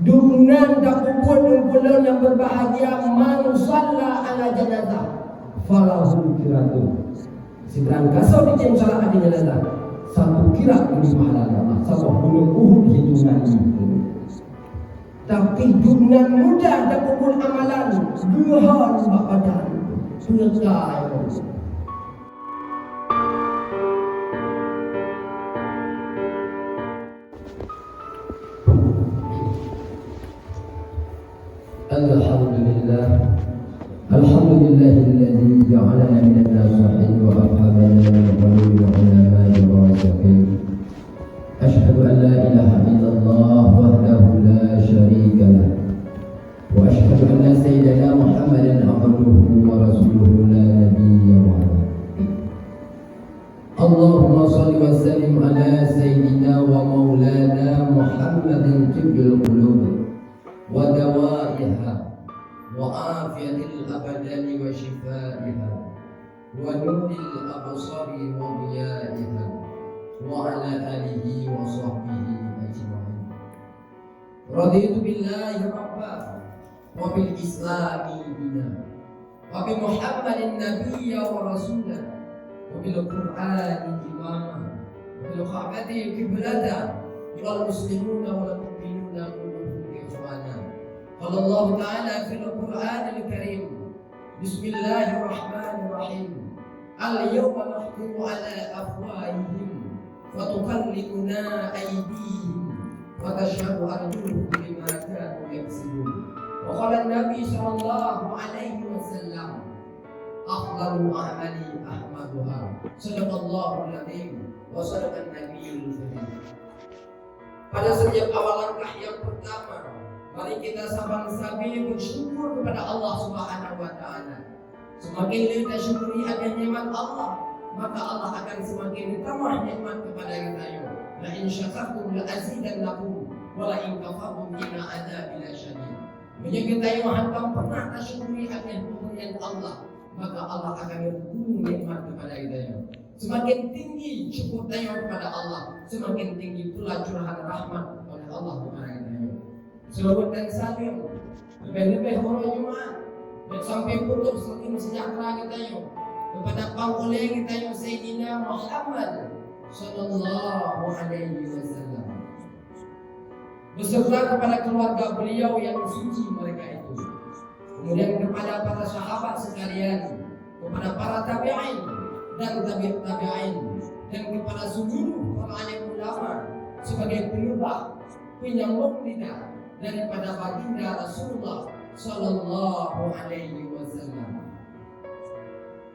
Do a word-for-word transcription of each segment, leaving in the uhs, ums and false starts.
Dumnan tapeubuet, ulôn nyang berbahagia, man shalla ala janazah falahu qiratun. Sibarang gasoe jitem salat ateueh janazah, satu qirat geubri pahala lé Allah, saboh gunong Uhud hitungan jih. Tapi dumnan mudah tapeubuet amalan, geuhon bak badan, peue ka. Alhamdulillah. Alhamdulillahilladzi ja'alana minan nasihin wa afhamana min ulumil ulama'i rasikhin. Asyhadu an la ilaha illallah wahdahu la syarika lah. Wa asyhadu anna sayyidana Muhammadan abduhu wa rasuluhu la nabiyya ba'dah. Allahumma shalli wa sallim ala sayyidina wa maulana Muhammadin tibbil qulub wa dawaiha wa afiyatil abdani wa shifaiha wa nuril absari wa diyaiha wa ala alihi wa sahbihi ajma'in. Raditu billahi rabba wa bil islami dina wa bi Muhammadin nabiyya wa rasula wa bil Qur'ani imama wa bil Ka'bati qiblata wal muslimuna wal mu'minuna kulluhum ikhwana. Qala Allahu ta'ala fil Qur'anil Karim, bismillahirrahmanirrahim. Al-yawma nakhtimu ala afwahihim wa tukallimuna aydihim wa tashhadu arjuluhum bima kanu yaksibun. Wa qala Nabi sallallahu alaihi wasallam, afdalu a'mali ahmaduha. Sadaqallahul azim wa sadaqan nabiyyul karim. Pada setiap awal langkah yang pertama, mari kita saban-sabe bersyukur kepada Allah Subhanahu wa Ta'ala. Semakin lé tasyukuri akan nikmat Allah, maka Allah akan semakin bertambah nikmat kepada geutanyoe. La in syakartum la azidannakum, wa la in kafartum inna adzabi lasyadid. Meunyoe geutanyoe hantom pernah tasyukuri akan pemberian Allah, maka Allah akan meuhukumi nikmat kepada geutanyoe. Semakin tinggi syukur tanyoe kepada Allah, semakin tinggi pula curahan rahmat oleh Allah kepada geutanyoe. Selawat dan salam, leubeh-leubeh uroe Jumat, dan sampai putus salam sejahtera geutanyoe kepada pangulèe geutanyoe Sayyidina Muhammad sallallahu alaihi wasallam, beserta kepada keluarga beliau yang suci mereka itu. Kemudian kepada para sahabat sekalian, kepada para tabi'in dan tabi' tabi'in, dan kepada seluruh para alim ulama sebagai peneubah, penyambung lidah daripada baginda Rasulullah sallallahu alaihi wasallam.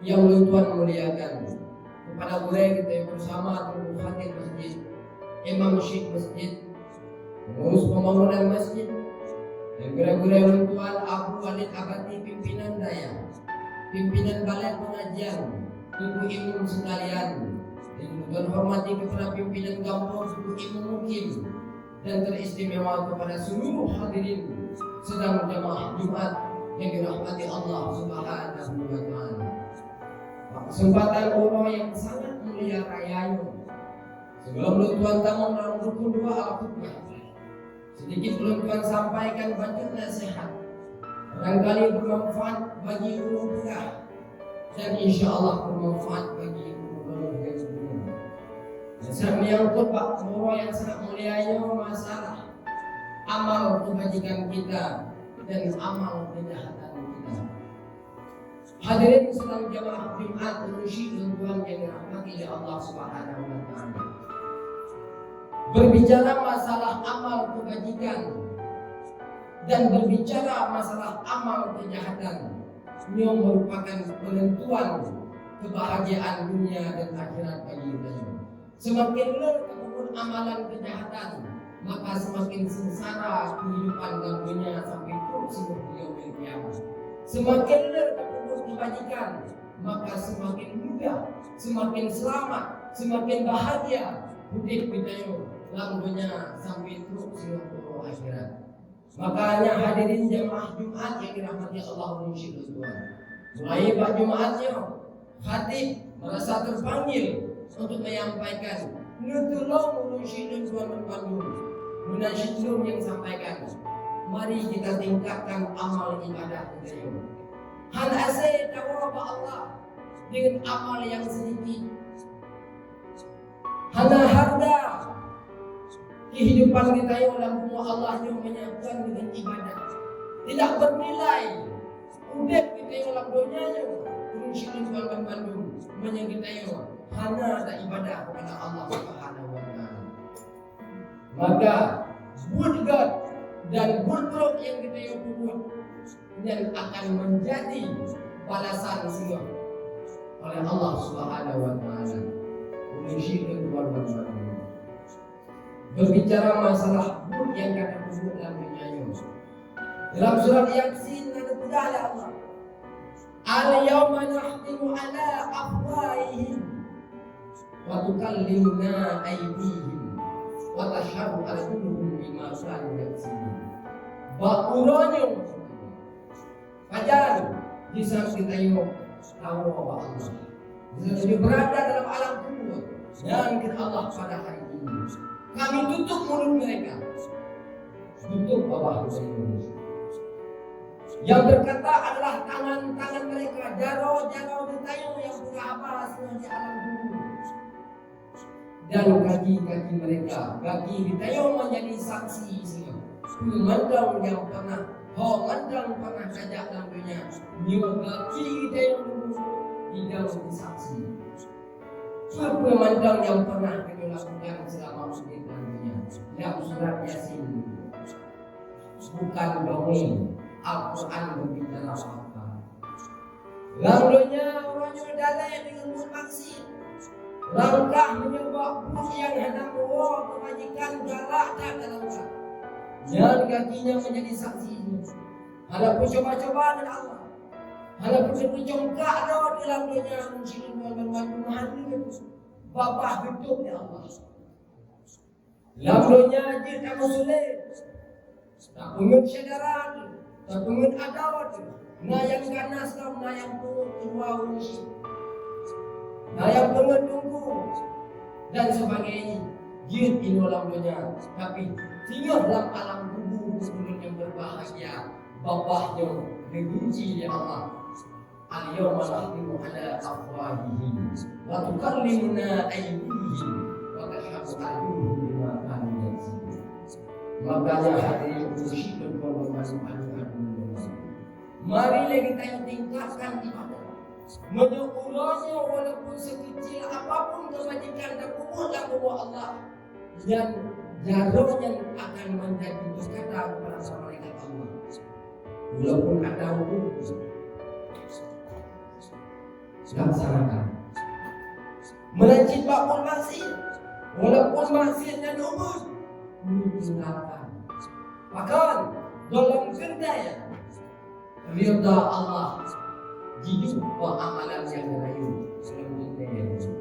Yang ulôn tuan muliakan, kepada gurèe geutanyoe bersama, Teungku Khatib Masjid, Imam Syik Masjid, pengurus pembangunan masjid, dan gurèe-gurèe ulôn tuan, Abu Walid Abati, pimpinan dayah, pimpinan balai pengajian, Teungku Imum sekalian, dan ulôn tuan hormati kepada pimpinan gampông, Teungku Imum Mukim, dan teristimewa kepada seluruh hadirin sidang jamaah Jumat yang dirahmati Allah Subhanahu wa Ta'ala. Kesempatan uroe yang sangat mulia raya nyoe, sebelum lôn tuan tamong dalam rukun dua al-khutbah, sedikit lôn tuan sampaikan bacut nasihat, barangkali bermanfaat bagi ureueng peugah, dan insya Allah bermanfaat bagi ureueng nyang deungoe. Nasihat menyangkut bak uroe yang sangat mulia nyoe, masalah amal kebajikan kita dan amal kejahatan kita. Hadirin sidang jamaah Jumat, ureueng syik lôn tuan yang dirahmati oleh Allah Subhanahu wa Ta'ala. Berbicara masalah amal kebajikan dan berbicara masalah amal kejahatan, nyoe merupakan penentuan kebahagiaan dunia dan akhirat bagi geutanyoe. Semakin le tapeubuet amalan kejahatan, maka semakin sengsara kehidupan lam dunia sampai trok singoh di Yaumil Qiyamah. Semakin le tapeubuet kebajikan, maka semakin mudah, semakin selamat, semakin bahagia udép geutanyoe lam dunia sampai trok singoh uroe akhirat. Makanya hadirin jamaah Jumat yang dirahmati Allah, ureueng syik lôn tuan. Mulai bak Jumat nyoe, khatib merasa terpanggil untuk menyampaikan, neutulông ureueng syik lôn tuan bandum. Meunan cit lôn nyang sampaikan. Mari kita tingkatkan amal ibadah kita. Hana asai tawoe bak Allah dengan amal yang sedikit. Hana harga kehidupan kita yang dalam rumah Allah nyoe menyangkut dengan ibadah. Tidak bernilai udeb kita yang dalam dunia nyoe. Ureueng syiek ngon banmandum menyang kita yang hana ada ibadah kepada Allah Subhanahu wa Taala. Maka buet gét dan buet brok nyang geutanyoe peubuet nyan akan menjadi balasan singoh oleh Allah Subhanahu wa Taala. Ureueng syiek ngon banmandum. Berbicara masalah buet nyang ka tapeubuet lam dunia nyoe. Dalam surat Yasin na geupeugah lé Allah, "Al-yauma nakhtimu ala afwahihim wa tukallimuna aydihim wa tashhadu arjuluhum bima kanu yaksibun." Bak uroe nyoe, pajan di saat geutanyoe tawoe bak Allah. Di saat geutanyoe berada dalam alam kubur, nyan kheun Allah pada hari ini, "Kami tutup mulut mereka." Tutup babah geutanyoe. Yang berkata adalah tangan-tangan mereka, jaroe-jaroe geutanyoe nyang peugah haba singoh di alam kubur. Dan kaki-kaki mereka, kaki geutanyoe menjadi saksi singoh. Peue mantong nyang pernah, ho mantong pernah tajak lam dunia, nyoe kaki geutanyoe dulu idong saksi. Peue-peue mantong nyang pernah geutanyoe lakukan selama udeb lam dunia, lam surat Yasin. Bukan dongeng, Al-Quran berbicara fakta. Lam donya uroe nyoe dalé deungon buet maksiet. Langkah meunyoe bak buet nyang hana meuwoe keubajikan galak that lam langkah. Nyan kaki nyan menjadi saksi. Hana peucuba-cuba deungon Allah. Hana peucongkak droe di lam donya, ureueng syiek ngon banmandum hana babah geutuek lé Allah. Lam donya jeuet tameusulet, tapeungeut syedara, tapeungeut adoe, na nyang ganas lom, na nyang peungeut keuluwa ureueng syiek, na nyang peungeut teungku, dan sebagainya. Jeuet inoe lam donya, tapi singoh lam alam kubur ureueng nyang berbahagia, babah nyoe geugunci lé Allah. Al-yauma nakhtimu ala afwahihim wa tukallimuna aydihim wa tashhadu arjuluhum bima kanu yaksibun. Makanya hadirin, ureueng syiek ngon banmandum, mari lé geutanyoe tingkatkan ibadah. Meunyoe uroe nyoe walaupun sekecil apapun keubajikan tapeubuet lam rumoh Allah, nyan jaroe nyan akan menjadi berkata kepada malaikat Allah, "Walaupun ada hukum, laksanakan." Meunan cit bak buet maksiet, walaupun maksiet nyan ubeut, tinggalkan. Pakon? Gohlom teuntèe ridha Allah jijok bak amalan nyang rayeuk. Gohlom teuntèe.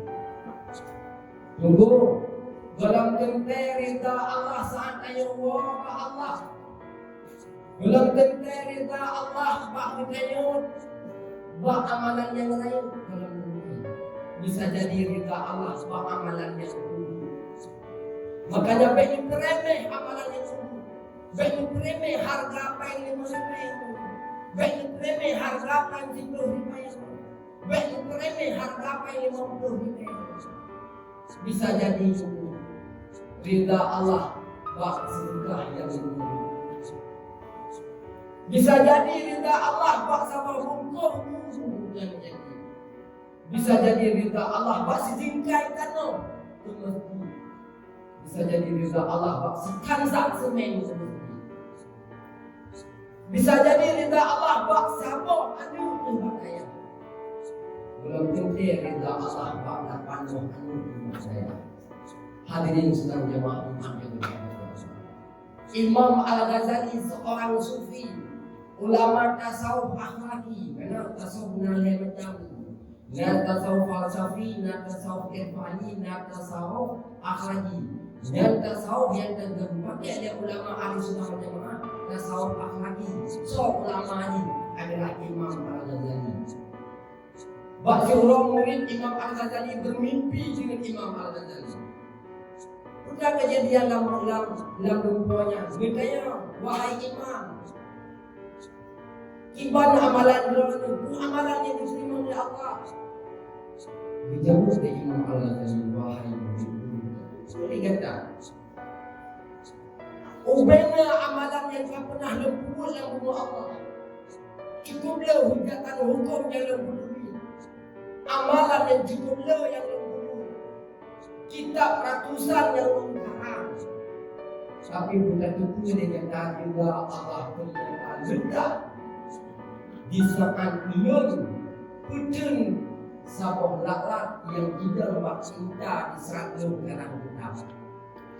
Tunggu, gohlom teuntèe ridha Allah saat tanyoe woe bak Allah. Gohlom teuntèe ridha Allah bak geutanyoe bak amalan nyang rayeuk. Gohlom teuntèe. Bisa jadi ridha Allah bak amalan nyang rayeuk. Makanya bèk neupeuremeh amalan nyang rayeuk. Bèk neupeuremeh hareuga pèng limong ribèe. Bèk neupeuremeh hareuga pèng siplôh ribèe. Bèk neupeuremeh hareuga pèng limong plôh ribèe. Bisa jadi ridha Allah bak seudeukah nyang limong ribèe. Bisa jadi ridha Allah bak saboh bungkôh buku nyang jadi. Bisa jadi ridha Allah bak sijingkai tanoh keu meuseujid. Bisa jadi ridha Allah bak sikansak seumén keu meuseujid. Bisa jadi ridha Allah bak saboh aneuk keu bak ayah. Gohlom teuntèe ridha Allah bak lapan boh aneuk keu bak ayah. Hadirin sidang jamaah Jumat yang dimuliakan Allah. Imam Al-Ghazali seorang sufi, ulama tasawuf akhlaki, karena tasawuf na lhèe macam. Na tasawuf falsafi, na tasawuf irfani, na tasawuf akhlaki. Dan tasawuf nyang ka geupaké lé ulama Ahlussunnah wal Jamaah, tasawuf akhlaki. Soe ulama nyan? Adalah Imam Al-Ghazali. Bak siuroe murit Imam Al-Ghazali bermimpi dengan Imam Al-Ghazali. Ka keujadian lam, lam, lam lumpoe nyan, geutanyong, "Wahai imam, kiban amalan droeneuh, peue amalan nyang jiteurimong lé Allah?" Geujaweueb lé Imam Al-Ghazali, "Wahai muridku, peue lé gata? Ubena amalan nyang ka peunah lôn peubuet lam bumoe Allah. Cukup le hujatan huköm nyang lôn peuturi. Amalan nyang cukup le nyang lôn peubuet. Kitab ratusan nyang lôn karang. Tapi bukan itu lé gata juga Allah ternyata ledak di saat lôn peuteun saboh lalat nyang jidong bak cinta di saat lôn karang kitab."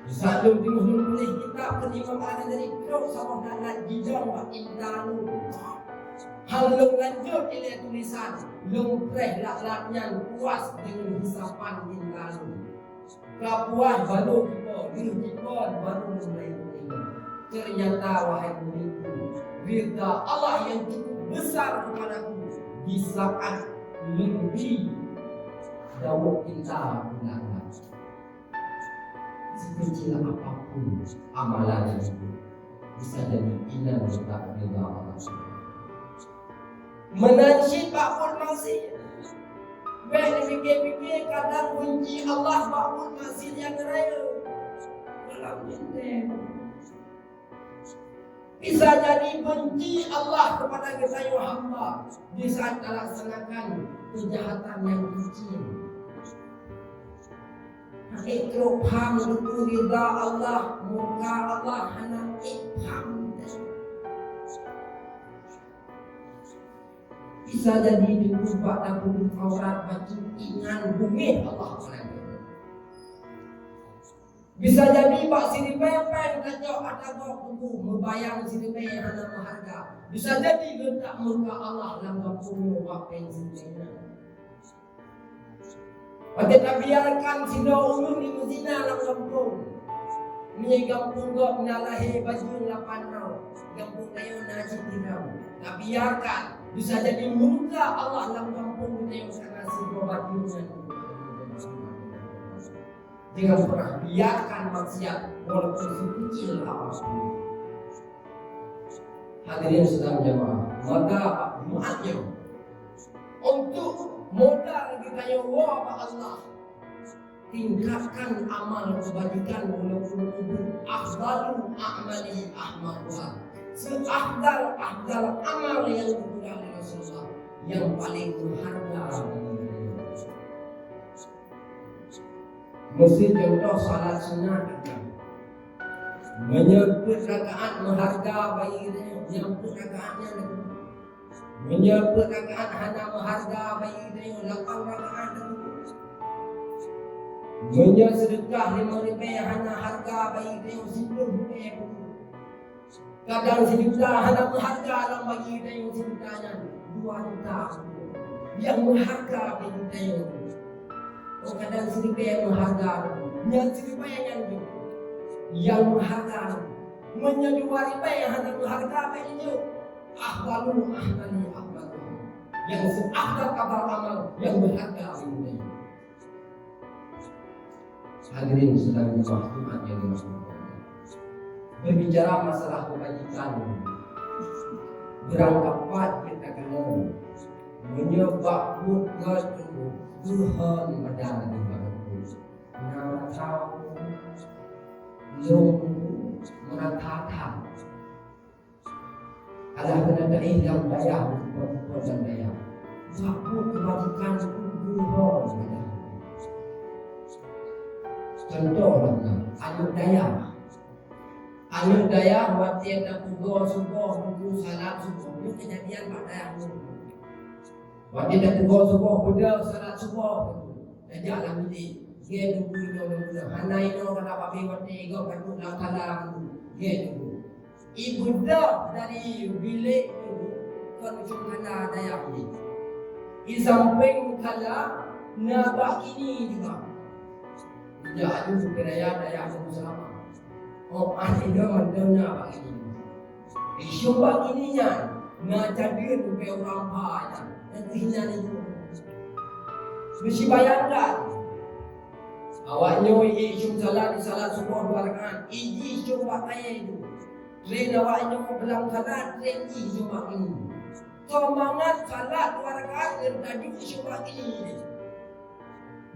Di saat lôn teungoh lôn tuléh kitab keu Imam Al-Ghazali, trok saboh lalat jidong bak tinta lôn. Han lôn lanjut ilée tulisan, lôn preh lalat nyan puas deungon hisapan tinta lôn. Ka puas baru jipo, lheueh jipo baru lôn mulai teurimong. Ternyata, wahai muridku, ridha Allah yang cukup besar kepadaku di saat lôn bri daweueb tinta keu lalat. Sekecil apapun amalan itu bisa jadi inan letak ridha Allah. Meunan cit bak buet maksiat. Bèk neupike-pike kadang beunci Allah bak buet maksiat nyang rayeuk. Dalam Bisa jadi benci Allah kepada geutanyoe hamba di saat talaksanakan kejahatan nyang kecil. Hana ék trok pham ridha Allah, murka Allah, hana ék pham. Bisa jadi teungku bak tapeugah aurat bacut ingat beungéh Allah Taala. Bisa jadi bak siribèe pèng tacok ata gob teungku meubayang siribèe hana meuharga. Bisa jadi letak murka Allah lam gampông nyoe bak pèng siribèe nyan. Watèe tabiarkan sidroe ureueng jimeuzina lam gampông. Meunyoe gampông gob na lahé bajeueng lapan droe, gampông tanyoe na cit tirang. Tabiarkan, bisa jadi murka Allah lam gampông tanyoe karena sidroe bajeueng nyan. Jangan pernah biarkan maksiat walaupun sekecil apapun. Hadirin sidang jamaah, maka Jumat nyoe untuk modal geutanyoe woe bak Allah, tingkatkan amal kebajikan walaupun ubeut. Afdalu a'mali ahmaduha. Seafdal-afdal amal yang dipeugah oleh Rasulullah, yang paling berharga bagi geutanyoe. Miseu contoh salat sunat. Meunyoe peuet rakaat meuharga bagi geutanyoe, nyang peuet rakaat nyan. Meunyoe peuet rakaat hana meuharga bagi geutanyoe, lapan rakaat. Meunyoe seudeukah limong ribèe hana harga bagi geutanyoe, siplôh ribèe. Kadang sijuta hana meuharga lom bagi geutanyoe sijuta nyan, dua juta. Nyang meuharga bagi geutanyoe. Oh, kadang siribèe meuharga, nyan siribèe nyan jeuet. Nyang meuharga, meunyoe dua ribèe hana meuharga bagi geutanyoe, afdalu a'mali ahmaduha. Nyang seafdal-afdal amal nyang meuharga bagi geutanyoe. Hadirin sidang jamaah Jumat yang dirahmati Allah. Berbicara masalah kebajikan, beurangkapat kita keunoe meunyoe bak buet geuh Tuhan badan di badan. Nama tahu lôn merata that. Alah keunan taéh lam dayah, bukon-bukon lam dayah. Bak buet keubajikan geuh lam dayah. Contoh lam dayah. Aneuk dayah. Aneuk dayah watèe tapeugoe suboh, teungku, salat suboh. Nyoe keujadian bak dayah nyoe. Watèe tapeugoe suboh, beudôh salat suboh, tajak lam bilék. Gèt teungku inoe lam buleuen. Hana inoe keunan babah watèe gob ka duek lam kala teungku. Gèt teungku. Ibeudôh dari bilék nyoe kon ujong kala dayah nyoe. I sampéng kala na bak kini juga. Ijak aju supaya dayah, dayah nyoe seulamat. Oh, ah, inong mantong na bak kini. Di syuruga kini nyan na cadeun ubé ureueng pha nyan. Nyang keuh nyan itu. Meusibayangkan. Awaknyoe ék jeuem salat, salat suboh dua rakaat, iji jeuem bak kayée tu. Tren awaknyoe beulang salat, tren iji jeuem bak kayée. Seumangat salat dua rakaat ngon tajok jeuem bak kayée.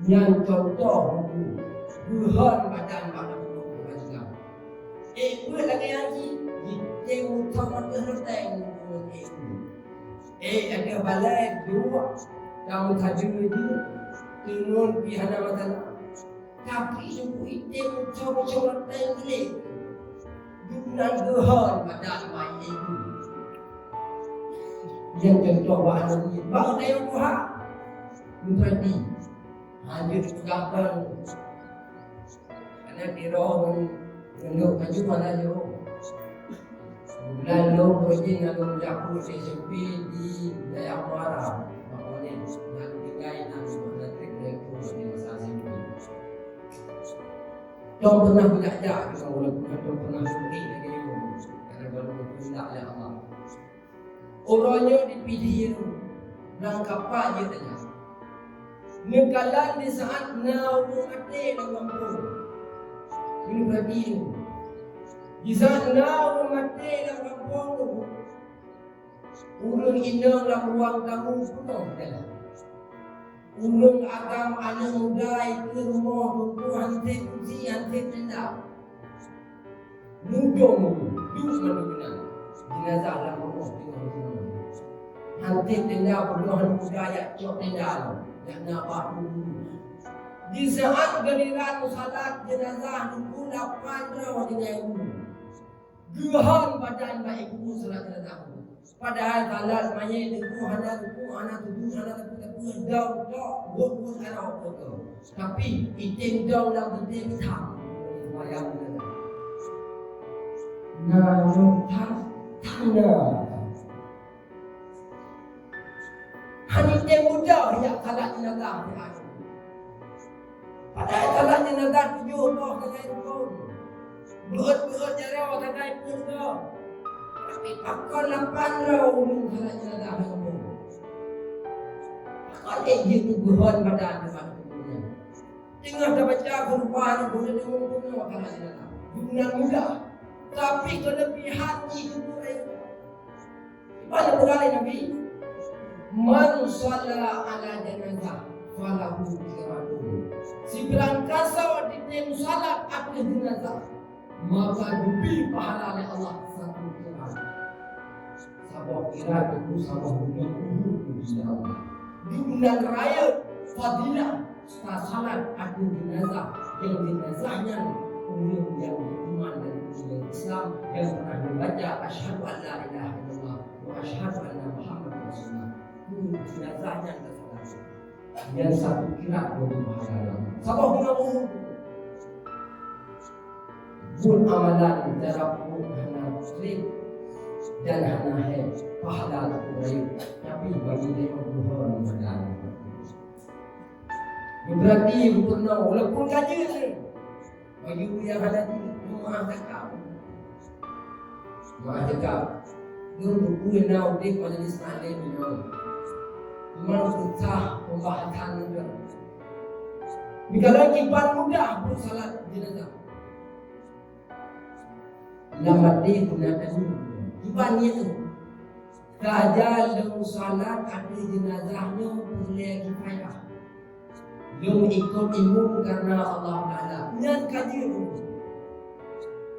Nyan cuntoh buku geuhon badan bak buku Islam. Ék peuet lagée nyan jih, jitem meuthom ateueh reuteng ngon ék peuet. Ék ateueh balai duek, dan meusajeue jih, teungon pih hana masalah. Tapi suku item cong-cong reuteng gleh. Duek nan geuhon badan bak ék peuet. Nyan cuntoh bak aneuk miet. Bak geutanyoe tuha. Meuperhati. Hanjeuet peugah ban. Karena di roh ngon, ngon lôn maju mana jauh. Bulan lôn beujih ngon lôn jaku S M P di Dayah Muara. Makanya, ngon tinggai nang sebenarnya trik dari tu di masa S M P. Tong pernah beujak-jak, walaupun tong pernah sakét lagi, karena baru keuheundak lé Allah. Uroe nyoe di Pidie nyoe, lam kapa jeuet nyan. Neukalon di saat na ureueng maté lam gampông. Keuneuk peurhati nyoe. Di saat na ureueng maté lam gampông nyoe, ureueng inong lam ruang tamu peunoh jalan. Ureueng agam aneuk muda ikeu rumoh teungku, han sép kusi, han sép tenda. Mudong duek mandum inan. Jenazah lam rumoh teungoh mudong. Han sép tenda, peunoh aneuk muda jak cok tenda lom. Jak na bak bulu. Di saat giliran salat jenazah teungku, lapan droe tinggai u. Geuhon badan bak ék peuet salat jenazah. Padahai salat manyét teungku hana rukuk, hana sujud, hana teupeu-teupeu, dong tok, buet-buet arok beutôi. Tapi, item dong lam teuntée mita. Sembahyang jenazah. Na nyoe that, that na. Hana item mudah jak salat jenazah. Padahai salat jenazah tujoh boh sagai rukun. Beuet-beuet jaroe sagai peuet goe. Tapi pakon lapan droe ureueng salat jenazah ngon boh. Pakon ék jeuet geuhon badan nibak ureueng nyan. Teungoh tabaca khutbah nyan, bunoe deungon bunoe salat jenazah. Bunoe mudah. Tapi keulebihan jih keu ureueng Bak peugah lé Nabi, "Man shalla ala janazah falahu qiratun." Sibarang kasoe jitem salat ateueh jeunazah, maka geubri pahala lé Allah satu qirat. Saboh qirat itu saboh gunong Uhud di sisi Allah. Di bulan raya fadilah Tasalat ateueh jeunazah, nyang jeunazah nyan ureueng nyang beriman dan ureueng nyang Islam nyang pernah membaca asyhadu an la ilaha illallah wa asyhadu anna Muhammadar Rasulullah. Ureueng jeunazah nyan tasalat. Nyan satu qirat bagi pahala. Saboh gunong Uhud. Buet amalan cara peubuet hana treb dan hana hék, pahala teupeu rayeuk, tapi bagi nyoe buhon modal. Berarti gubernur walaupun gaji ni, bagi ureueng hana jih, maaf cakap. Maaf cakap. Nyoe buku na udeb majelis taklim nyoe. Memang susah pembahasan nyoe. Misalnya kiban mudah buet salat jenazah. Lam até guna tadi. Kiban nyan. Sahaja lôn salat ateueh jeunazah nyoe peureulée kifayah. Lôn ikot imum karena Allah Taala. Nyan ka jeuet.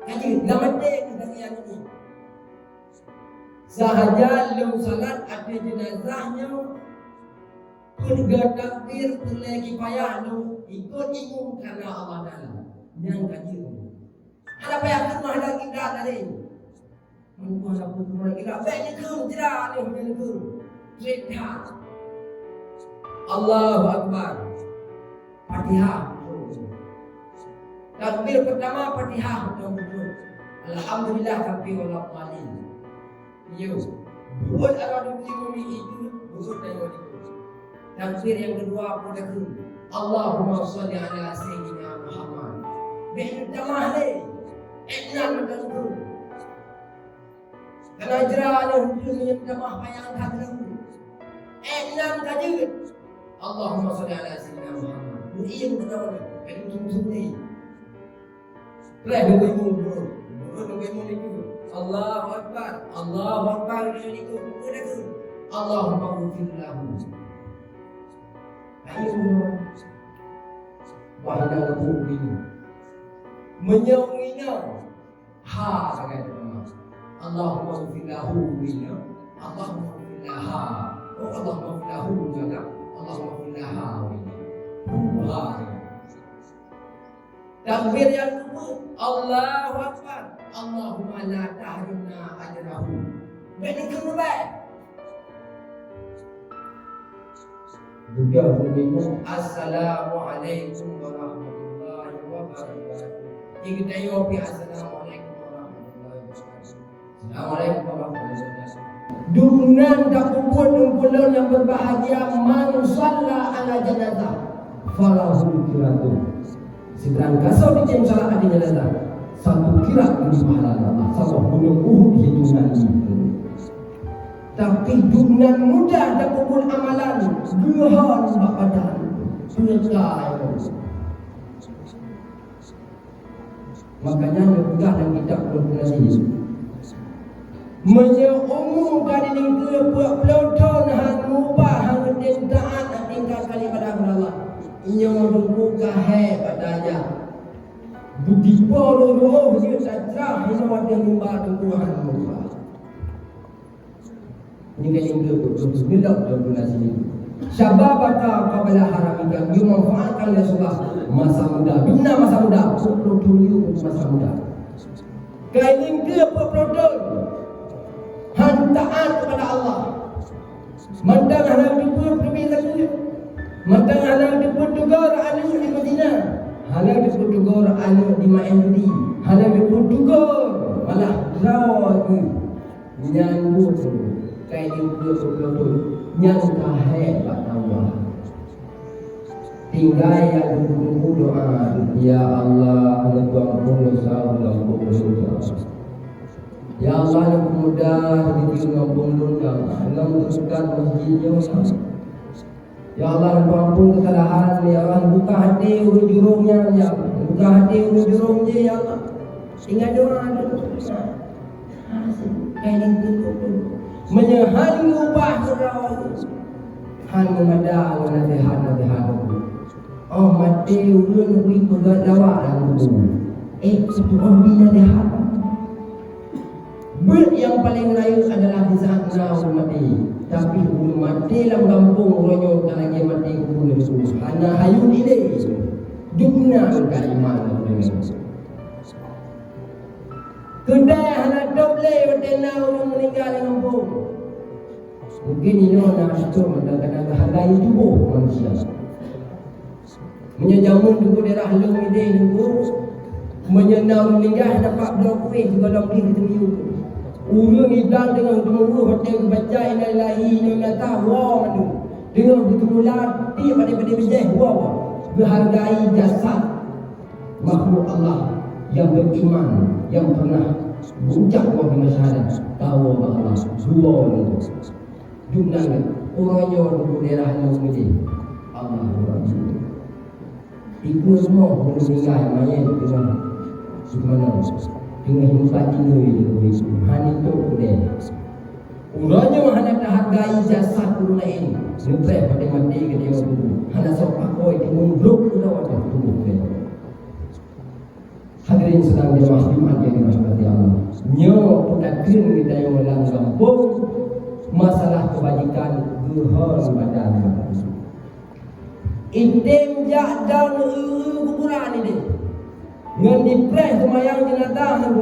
Ka jeuet. Lam até guna nyan. Sahaja lôn salat ateueh jeunazah nyoe, peugah takbir peureulée kifayah lôn ikot imum karena Allah Taala. Nyan ka jeuet. Hana payah keumah lagi dah tadi. Meunan pun keumah lagi dah. Bék jikheun, tidak ada yang jikheun. Treb that. Allahu Akbar. Fatihah. Takbir pertama Fatihah. Alhamdulillah sampai wala dhalin. Yo. Buet arah dua puluh lima minit itu, buet dan yang itu. Takbir yang kedua pun takbir. Allahumma shalli ala Sayyidina Muhammad. Bék tamah lé. Iklan betul tu. Karena jera ada hukum yang tamah payah tak tahu. Iklan ka jeuet. Allahumma shalli ala Sayyidina Muhammad. Mu'in betul. Ka jipeusunggoh-sunggoh lé. Preh nunggu imum, nunggu imum itu. Allahu Akbar, Allahu Akbar, itu, itu, itu. Allahumma ghfir lahu. Ayo, wahai Nabi ini. Meunyoe ingat, ha, sagai teuma. Allahumma ghfir lahu, wina. Allahumma ghfir laha. Oh, Allahumma ghfir lahu, wina. Allahumma ghfir laha, wina. Hu, ha, sagai. Takbir nyang keupeuet, Allahu Akbar. Allahumma la tahrimna ajrahu. Bèk dikeue rubah. Budak mukmin, "Assalamualaikum warahmatullahi wabarakatuh." Di geutayue pih, "Assalamualaikum warahmatullahi wabarakatuh." Assalamualaikum warahmatullahi wabarakatuh. Dumnan tapeubuet, ulôn nyang berbahagia, man shalla ala janazah falahu qiratun. Sibarang gasoe teucém salat ateueh janazah, satu qirat geubri pahala lé Allah, saboh gunong Uhud hitungan jih. Tapi dumnan mudah tapeubuet amalan, geuhon bak badan, peue ka. Makanya neupeugah lam kitab Fathul Aziz, meunyoe umu ka dilingkeue peuet ploh thon hana ubah, hana tem taat, hana tingkat kali ibadah keu Allah, nyoe teungku ka hék bak darajat. Beudipo lôn roh jeuet satra hinoe watèe mimba teungku hana ubah. Nyan ka nyang keu-, keu-, keu-, keu-, syababaka qabla haramika, geumanfaatkan lé Rasulullah masa muda. Di mana masa muda? Peuet ploh thon yôh masa muda. Ka lingkeue peuet ploh thon, han taat kepada Allah. Mantong hana geuteupeue peuteubiet lagu. Mantong hana geuteupeue teugor aneuk di Madinah. Hana geuteupeue teugor aneuk di maén judi. Hana geuteupeue teugor, malah droe geuh. Nyan buet ka lingkeue peuet ploh thon, nyang ka hék bak Allah. Tinggai nyang teungku-teungku doa, "Ya Allah, neupeuampôn dosa ulôn, ampôn dosa." "Ya Allah, neupeumudah rezeki ulôn, ampôn ulôn, ya Allah, lôn beureukat masjid nyoe." Ya Allah, neupeuampôn keusalahan, ya Allah, buka até ureueng jurông nyan, ya Allah. Buka até ureueng jurông jih, ya Allah. Ingat doa tu. Hai, lingkeu tu. Meunyoe hana ubah keudroe, hana meumada ngon naseuhat-naseuhat tu. Oh, maté ureueng bri peugöt lawak lam kubu. Eh, seutu'oh bri naseuhat. Beuet nyang paleng rayeuk adalah di saat na ureueng maté. Tapi ureueng maté lam gampông uroe nyoe ka lagèe maté kubu lé su. Hana hayeu dilèe. Dumnan ka iman ureueng nyoe. Keudè hana tôb lé watèe na ureueng meuninggai lam gampông. Mungken inoe na cit mantong kana geuhargai tuboh manusia. Meunyoe jameun teungku daerah lôn idéh teungku, meunyoe na ureueng meuninggai dapat bloe kuéh sigohlom jih geuteubiyu. Ureueng idang teungoh teumeuruh watèe geubaca inna lillahi wa inna ilaihi raji'un, woe mandum. Teungoh geuteumula tiep padé-padé bijéh, woe, woe. Geuhargai jasad makhluk Allah nyang beriman, nyang pernah beucab woe kalimat syahadat, ka woe bak Allah, dua lom. Dumnan uroe nyoe teungku daerah nyoe meudeh. Allahu Akbar. Dikeue rumoh ureueng meuninggai, manyét teungoh, teungoh inong, hana tôb udeb. Uroe nyoe hana tahargai jasad ureueng laén, neupreh watèe maté keudéh kubu. Hana soe pakoi timun brok uroe nyoe tuboh udeb. Hadirin sidang jamaah Jumat nyang dirahmati Allah. Nyoe peutakheun geutanyoe lam gampông, masalah keubajikan geuhon badan. Item jak dong eu-eu kuburan idéh. Ngon dipreh seumayang jeunazah nyan,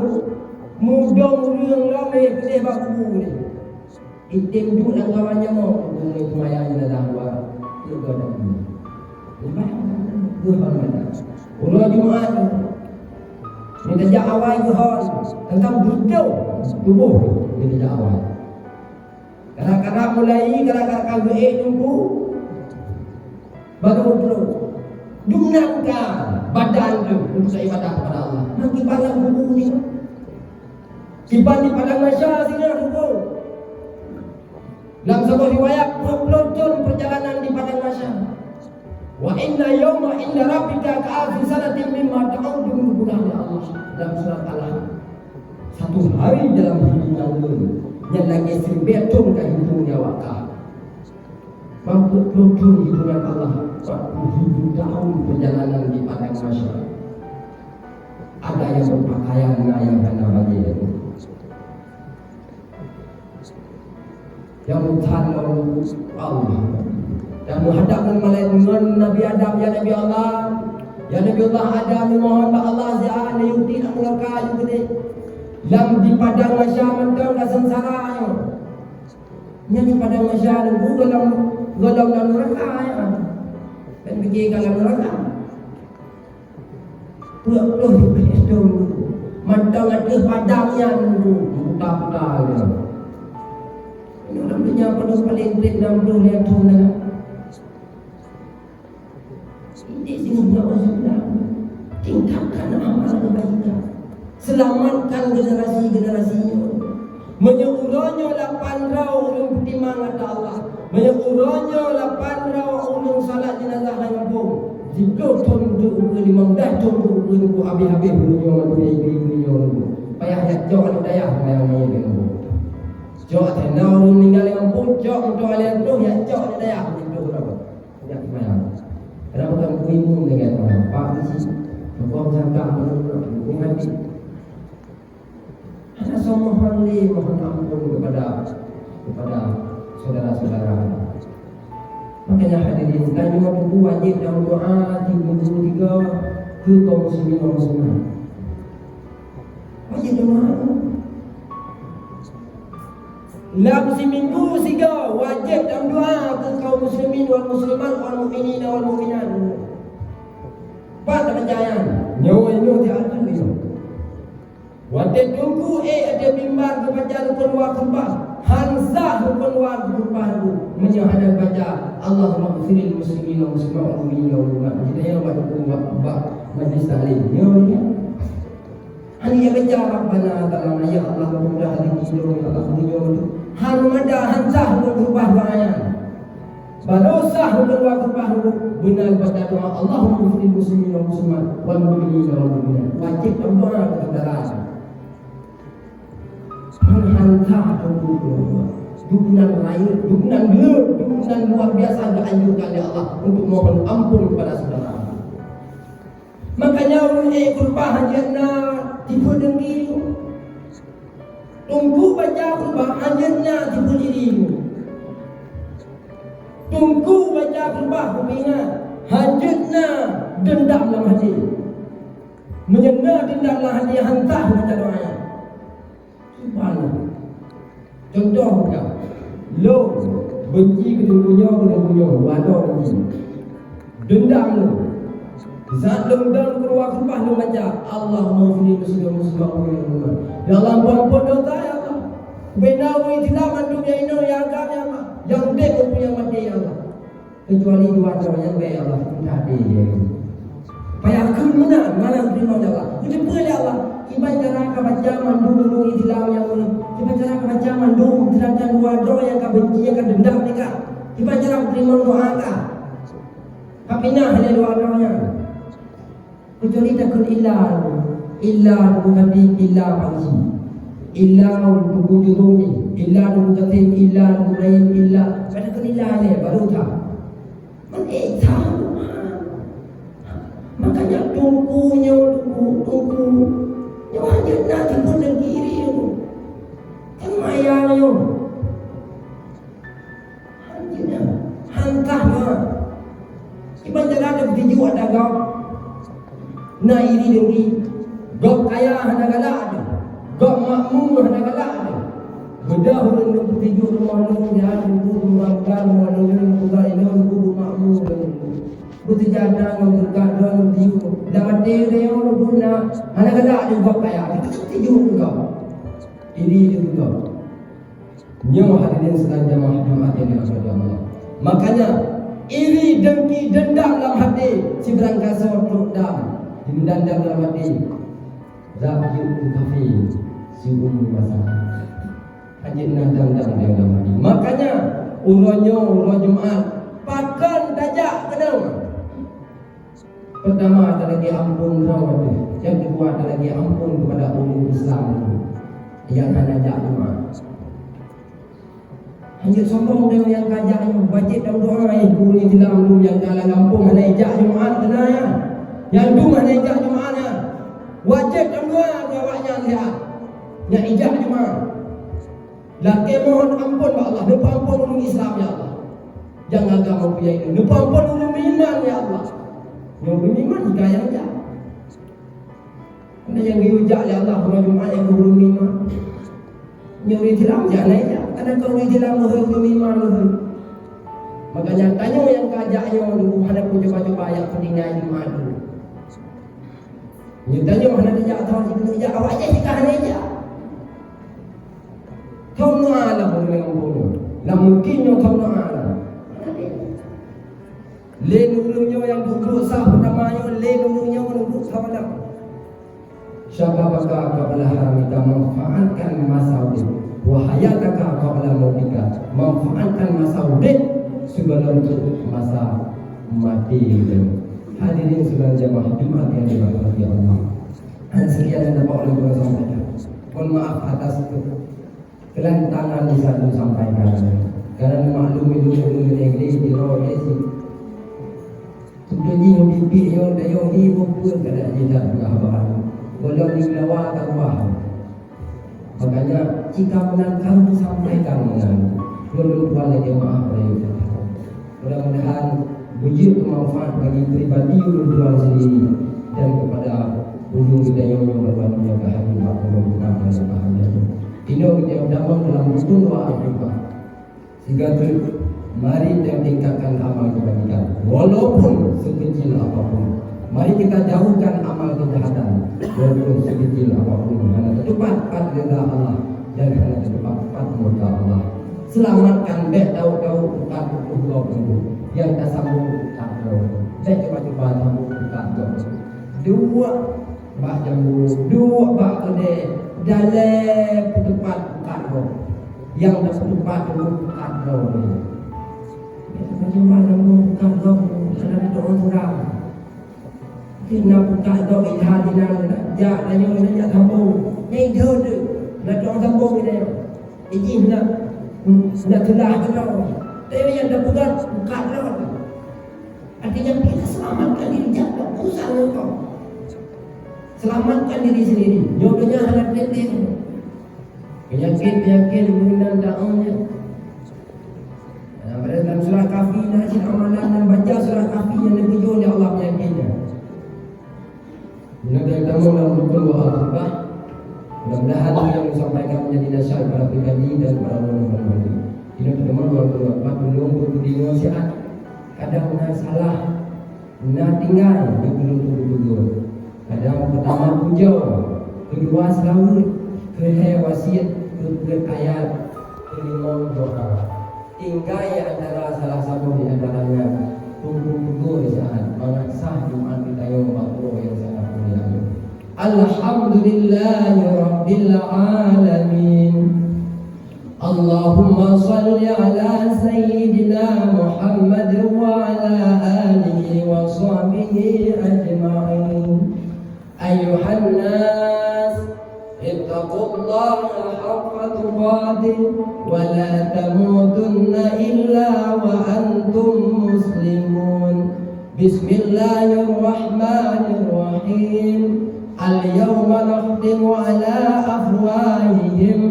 mudong ureueng ramé keudéh bak kubu idéh. Item duek lam kawan nyoe, ureueng seumayang jeunazah dua, tiga dan dua. Lepas geuhon mata. Uroe Jumat, meutajak awai geuhon, teuntang beutôi tuboh meutajak awai. Kadang-kadang mulai, kadang-kadang geuék teungku, baru trok. Dumnan ka badan tu untuk ibadah kepada Allah. Nang kiban lam kubu ni. Kiban di padang mahsyar singoh teungku. Lam saboh riwayat, dua puluh thon perjalanan di padang mahsyar. Wa inna yauma inda rabbika ka alfi sanatin mimma ta'uddun, geupeugah lé Allah dalam surat Al-Alaq. Satu hari dalam hidup ulôn nyan lagèe siribèe thôn ka hitông lé awak kah. Mangkuk thôn hitungan Allah, empat puluh ribu tahun perjalanan di padang mahsyar. Ada yang berpakaian, ada yang hana baju. Nyang meusan lom Allah. Dan meuhadab ngon malaikat, ngon Nabi Adam, "Ya Nabi Allah, ya Nabi Allah Adam, neumohon bak Allah siat neuyue tiek lam neuraka yue keudéh." Lam di padang mahsyar mantong ka seungsara nyoe. Nyan di padang mahsyar nunggu gohlom, gohlom lam neuraka nyan. Dan pike ka lam neuraka. Peuet ploh ribèe thôn. Mantong ateueh padang nyan, puta-puta nyan. Nyoe lam donya padum paleng trép nam ploh lhèe thôn nyan. Ini singoh nyoe, tingkatkan amal kebaikan. Selamatkan generasi-generasi nyoe. Meunyoe uroe nyoe lapan droe ureueng peutimang ata Allah, meunyoe uroe nyoe lapan droe ureueng salat jenazah lam gampông, siploh thôn untuk ukeue, limong blah thôn untuk ukeue, nunggu habéh-habéh ureueng nyoe mandum nyang ibu-ibu nyoe nunggu. Payah jak cok aneuk dayah seumayang manyét di gampông. Cok ateueh na ureueng ninggai lam gampông, cok moto alèh nyan, jak cok aneuk dayah di gampông. Jak seumayang. Kenapa kan ibu ninggai seumayang? Pak isi. Tokoh zakat, menurut, menurut hadis. Hana soe mohon lé, mohon ampôn kepada, kepada saudara-saudara. Makanya hadirin, tanyoe teungku wajéb dan doa di minggu tiga keu kaum muslimin dan muslimat. Wajéb doa. Lam siminggu sigoe wajéb dan doa keu kaum muslimin wal muslimat, wal mukminin wal mukminat. Pat percaya nyoe, nyoe di ateueh nyoe. Watèe teungku ék ateueh mimbar geubaca rukun wa khutbah, han sah rukun wa khutbah tu meunyoe hana baca, "Allahumma ighfir lil muslimin wal muslimat wal mu'minin wal mu'minat." Kita yang baca rukun wa khutbah majlis taklim. Nyoe, nyoe. Hana baca Rabbana Zalamna, ya Allah, mudah rezeki lôn, ya Allah, meunyoe tu. Han mada, han sah rukun khutbah doa nyan. Baru sah rukun wa khutbah beuna baca doa, "Allahumma ighfir lil muslimin wal muslimat wal mu'minin wal mu'minat." Wajéb doa keu saudara. Han, han sah rukun khutbah. Dukungan rayeuk, dukungan le, dukungan luar biasa dianjurkan oleh Allah untuk mohon ampun kepada saudara. Makanya ureueng ék khutbah hanjeuet na tipeue dengki. Teungku baca khutbah hanjeuet na tipeue diri. Teungku baca khutbah peuingat hanjeuet na deundam lam hati. Meunyoe na deundam lam hati, han sah baca doa nyan. Subhanallah. Contoh bukan. Lôn benci keu teungku nyoe, keu teungku nyoe, wadoe benci. Deundam lôn. Saat lôn dong keuluwa khutbah lôn baca, "Allahumma ighfir li muslimin muslimat." Ya Allah, ampôn, ampôn dosa, ya Allah. Bina ureueng Islam mandum nyang inoe, nyang agam, ya Allah. Nyang udeb maupun nyang maté, ya Allah. Keucuali dua droe nyang bèk Allah peuntah deh lé. Payah kheun meunan, malam teurimong lé Allah. Keuteupeu lé Allah, kiban cara ka baca mandum ureueng Islam nyang ureueng. Kiban cara ka baca mandum, seudangkan dua droe nyang ka benci, nyang ka deundam lé ka. Kiban cara teurimong doa ka. Ka pinah lé dua droe nyan. Keucuali takheun illa, illa bukan di illa pangsi. Illa buku jurung ni, illa buku katim, illa buku lain, illa. Pada takheun illa ni, baru tak. Mantap, tak. Makanya tungku nyo, tungku, tungku. Nyo hanya nak tipu negeri tu. Kan mayang nyo. Hanjeuet nyan, han sah nyan. Kiban cara teuh beutuju ata gob. Na iri deungi. Gob kaya hana galak teuh. Gob makmu hana galak teuh. Beudoh ureueng nyang beutuju rumoh lôn, ya, Teungku, mudah-mudahan rumoh lôn nyoe, mudah-mudahan lôn, Teungku, beumakmu lôn. Beuseujahtra ngon beureukat droe lôn beutuju. Lam até lôn nyoe lôn peureunah hana galak teuh gob kaya. Beutuju keu gob. Iri teuh keu gob. Nyoe hadirin sidang jamaah Jumat nyang dirahmati Allah. Makanya, iri, dengki, dendam lam hati, sibarang gasoe trok dam, jimeudendam lam hati. Rab jeuet keu kafé siumu masa. Hanjeuet na dam-dam nyang lam hati. Makanya, uroe nyoe, uroe Jumat, pakon tajak keunoe? Pertama, talakée amphon droe teuh. Nyang keudua, talakée amphon keupada ureuëng Islam teuh nyang hana jak Jumat. Hanjeuet sombong deungon nyang ka jak nyoe, wajéb tameudoá, eh, keu ureuëng Islam dum nyang ka lam gampông hana jak Jumat keunan nyan. Nyang dum hana jak Jumat nyan, wajéb tameudoá keu awaknyan siat nyang ijak Jumat. Lakée mohon amphon bak Allah, neupeuamphon ureuëng Islam, ya Allah. Nyang agama peue nyang neupeuamphon ureuëng meuiman, ya Allah. Nyoe ureuëng meuiman jika nyang jak. Hana nyang geuyue jak lé Allah, uroe Jumat nyang keu ureuëng meuiman. Nyoe ureuëng Islam jak, hana jak. Kadang keu ureuëng Islam meuhôi, ureuëng meuiman meuhôi. Makanya tanyoe nyang ka jak nyoe, hana pun cuba-cuba jak peutinggai Jumat tu. Nyoe tanyoe hana jak, thôn sibeuneu jak, awak jak jika hana jak. Thôn nyoe lah ureuëng nyang meuhôi. Lah mungkin nyoe thôn nyoe lah. Lé ureuëng nyoe nyang duek-duek saf peutama nyoe, lé ureuëng nyoe duek saf lam. Syababaka qabla haramika, manfaatkan masa udeb. Wa hayataka qabla mautika, manfaatkan masa udeb sigohlom trok masa maté. Hadirin sidang jamaah Jumat yang dirahmati Allah. Sekian yang dapat ulôn sampaikan. Mohon maaf atas kelantangan di saat sampaikan. Karena maklum itu, itu negeri di Roh Yesus. Untuk jih pipi yo dayo hi bukun kada jih dah peugah bahan. Walau di Jawa tambah. Makanya jika meunan kamu sampaikan meunan, ulôn tuan lagi maaf dari. Mudah-mudahan beujeuet manfaat bagi pribadi ulôn tuan sendiri dan kepada ujung geutanyoe nyang banmandum nyang ka hadir bak pemerintahan dan bahagia. Inoe geutanyoe damong dalam rukun doa Al-Fatihah. Sehingga tu, mari kita tingkatkan amal kebajikan, walaupun sekecil apapun. Mari kita jauhkan amal kejahatan, walaupun sekecil apapun. Hana teutupat pat ridha Allah dan hana teutupat pat murka Allah. Selamatkan, bék tawök-tawök ukat peuet gob nyoe nyang tasambong ukat droe. Bék cuba-cuba sambong ukat droe. Duek bak jambu, duek bak keudè, dalé peutupat ukat droe. Nyang tapeutupat ukat droe. Bék cuba-cuba sambong ukat droe, hana teutupat ureuëng. Di na buka dok ilha di na, jak tanyoe na jak sambong. Nyang idhôt tu, na dok sambong di na. Ijih na, na teulah keudroe. Tapi nyang tapeugah buka droe. Artinya kita selamatkan diri, jangan urusan engkau. Selamatkan diri sendiri. Nyoe donya hana teuntèe. Penyakit-penyakit meunan daun nyan. Nah, pada dalam surah Kahfi, na cit amalan nyang baca surah Kahfi nyang neutujoh lé Allah penyakit nyan. Bila kita tamu dalam rukun wa akhbar, mudah-mudahan apa yang disampaikan menjadi nasihat kepada pribadi dan kepada orang yang mendengar. Bila kita tamu dalam rukun wa akhbar, tolong berkuding nasihat. Kadang na salah, na tinggai di ulôn tutoe-tutoe. Kadang peutama pujoe, keudua seulaweuet, keulhèe wasiet, keupeuet ayat, keulimong doa. Tinggai antara salah saboh di antara nyan, tunggu-tunggu di saat mangat sah Jumat di tanyoe bak uroe nyang sangat mulia nyoe. Alhamdulillahirabbil alamin. اللهم صل على سيدنا محمد وعلى آله وصحبه أجمعين. أيها الناس، اتقوا الله حق تقاته ولا تموتن إلا وأنتم مسلمون. بسم الله الرحمن الرحيم. اليوم نختم على أفواههم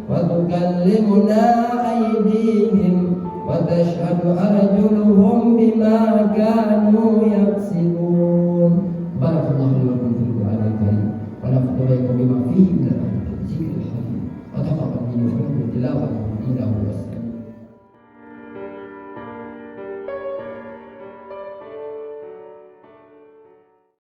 وتكلمنا أيديهم وتشهد أرجلهم بما كانوا يكسبون. بارك الله لي ولكم في القرآن الكريم ونفعنا وإياكم بما فيه من الآيات والذكر الحكيم وتقبل مني ومنكم تلاوته إنه هو